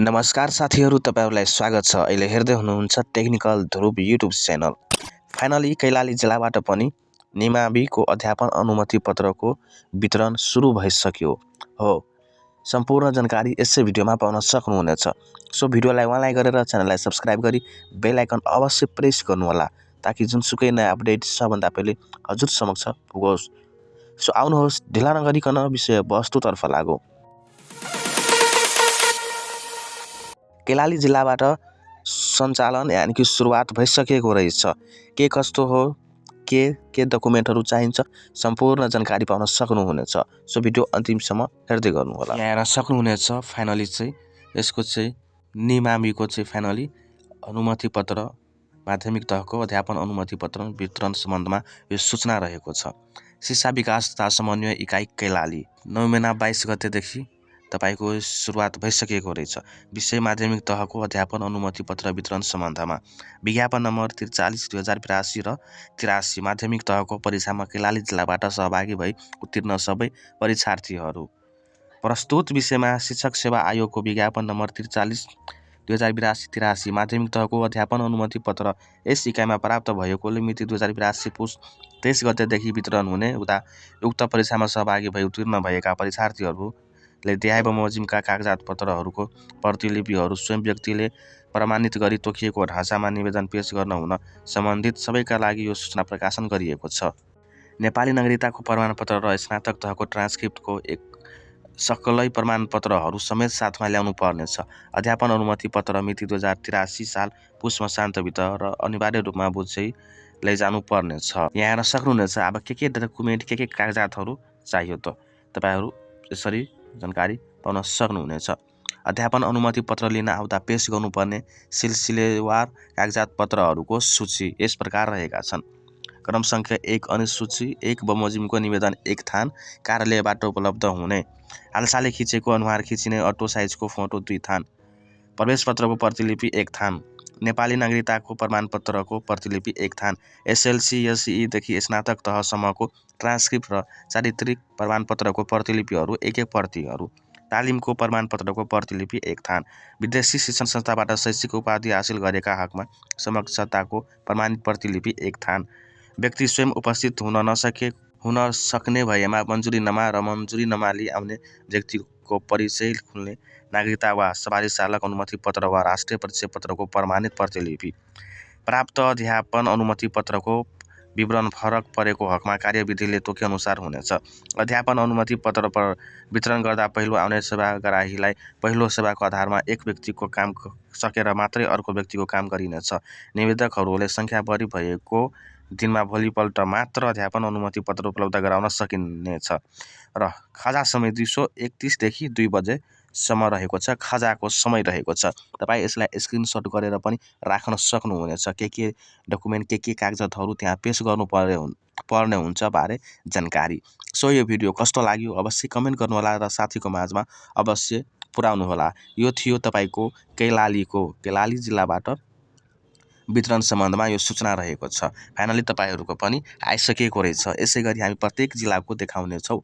नमस्कार साथीहरू, तपाईहरुलाई स्वागत छ। अहिले हेर्दै हुनुहुन्छ टेक्निकल ध्रुव युट्युब च्यानल। फाइनली कैलाली जिल्लाबाट पनि निमाविको अध्यापन अनुमति पत्रको वितरण सुरु भइसक्यो हो। सम्पूर्ण जानकारी यसै भिडियोमा पाउन सक्नुहुनेछ। सो भिडियोलाई लाइक गरेर च्यानललाई सब्स्क्राइब गरी बेल आइकन अवश्य प्रेस गर्नुहोला ताकि जुनसुकै नयाँ अपडेट सबभन्दा पहिले हजुर समक्ष पुगोस्। सो आउनुहोस् ढिला नगरिकन विषय वस्तुतर्फ लागौं। कैलाली जिल्लाबाट सञ्चालन यानि कि सुरुवात भइसकेको रहेछ। के कस्तो हो, के डकुमेन्टहरू चाहिन्छ, सम्पूर्ण जानकारी पाउन सक्नुहुनेछ। सो भिडियो अन्तिमसम्म हेर्दै गर्नुहोला। यहाँ हेर्न सक्नुहुनेछ फाइनली चाहिँ यसको चाहिँ निमाविको चाहिँ फाइनली अनुमति पत्र, माध्यमिक तहको अध्यापन अनुमति पत्र वितरण सम्बन्धमा यो सूचना रहेको छ। शिक्षा विकास तथा समन्वय इकाइ कैलाली 9 महिना 22 गतेदेखि तपाईको सुरुवात भइसकेको रहेछ। विषय माध्यमिक तहको अध्यापन अनुमति पत्र वितरण सम्बन्धमा विज्ञापन नम्बर 43/2082 र 83 माध्यमिक तहको परीक्षामा कैलाली जिल्लाबाट सहभागी भई उत्तीर्ण सबै परीक्षार्थीहरू। प्रस्तुत विषयमा शिक्षक सेवा आयोगको विज्ञापन नम्बर 43/2082-83 माध्यमिक तहको अध्यापन अनुमति पत्र यस इकाइमा प्राप्त भएकोले मिति 2082 पुस 23 गतेदेखि वितरण हुने हुँदा उक्त परीक्षामा सहभागी भई उत्तीर्ण भएका परीक्षार्थीहरूले देहाय बमोजिमका कागजात पत्रहरूको प्रतिलिपिहरू स्वयं व्यक्तिले प्रमाणित गरी तोकिएको ढाँचामा निवेदन पेश गर्न हुन सम्बन्धित सबैका लागि यो सूचना प्रकाशन गरिएको छ। नेपाली नागरिकताको प्रमाणपत्र र स्नातक तहको ट्रान्सक्रिप्टको एक सक्लै प्रमाणपत्रहरू समेत साथमा ल्याउनु पर्नेछ। अध्यापन अनुमति पत्र मिति 2083 साल पुस मसान्तभित्र र अनिवार्य रूपमा बुझ्दै लैजानु पर्नेछ। यहाँ हेर्न सक्नुहुनेछ अब के डकुमेन्ट के कागजातहरू चाहियो त तपाईहरु यसरी जानकारी पाउन सक्नुहुनेछ। अध्यापन अनुमति पत्र लिन आउँदा पेश गर्नुपर्ने सिलसिलेवार कागजात पत्रहरूको सूची यस प्रकार रहेका छन्। क्रम संख्या 1 अनुसूची 1 बमोजिमको निवेदन 1 थान कार्यालयबाट उपलब्ध हुने, हालसालै खिचेको अनुहार खिचिने अटो साइजको फोटो 2 थान, प्रवेश पत्रको प्रतिलिपि 1 थान, नेपाली नागरिकताको प्रमाणपत्रको प्रतिलिपि 1 थान, एसएलसी एसई देखि स्नातक तहसम्मको ट्रान्सक्रिप्ट र चारित्रिक प्रमाणपत्रको प्रतिलिपिहरू 1 प्रतिहरू, तालिमको प्रमाणपत्रको प्रतिलिपि 1 थान, विदेशी शिक्षण संस्थाबाट शैक्षिक उपाधि हासिल गरेका हकमा समकक्षताको प्रमाणित प्रतिलिपि 1 थान, व्यक्ति स्वयं उपस्थित हुन सक्ने भएमा मन्जुरीनामा र मन्जुरीनामा लिई आउने व्यक्तिको परिचय खुल्ने नागरिकता वा सवारी चालक अनुमति पत्र वा राष्ट्रिय परिचय पत्रको प्रमाणित प्रतिलिपि, प्राप्त अध्यापन अनुमति पत्रको विवरण फरक परेको हकमा कार्यविधिले तोके अनुसार हुनेछ। अध्यापन अनुमति पत्र वितरण गर्दा पहिलो आउने सेवाग्राहीलाई पहिलो सेवाको आधारमा एक व्यक्तिको काम सकेर मात्रै अर्को व्यक्तिको काम गरिनेछ। निवेदकहरूले सङ्ख्या बढी भएको दिनमा भोलिपल्ट मात्र अध्यापन अनुमति पत्र उपलब्ध गराउन सकिनेछ र खजा समय दिउँसो 31 देखि 2 बजेसम्म रहेको छ। खजाको समय रहेको छ। तपाईँ यसलाई स्क्रिनसट गरेर पनि राख्न सक्नुहुनेछ। के डकुमेन्ट के कागजातहरू त्यहाँ पेश गर्नुपर्ने हुन्छ बारे जानकारी। सो यो भिडियो कस्तो लाग्यो अवश्य कमेन्ट गर्नुहोला र साथीको माझमा अवश्य पुर्याउनुहोला। यो थियो तपाईको कैलाली जिल्लाबाट वितरण सम्बन्धमा यो सूचना रहेको छ। फाइनली तपाईहरुको पनि आइसकेको रहेछ। यसैगरी हामी प्रत्येक जिल्लाको देखाउनेछौँ।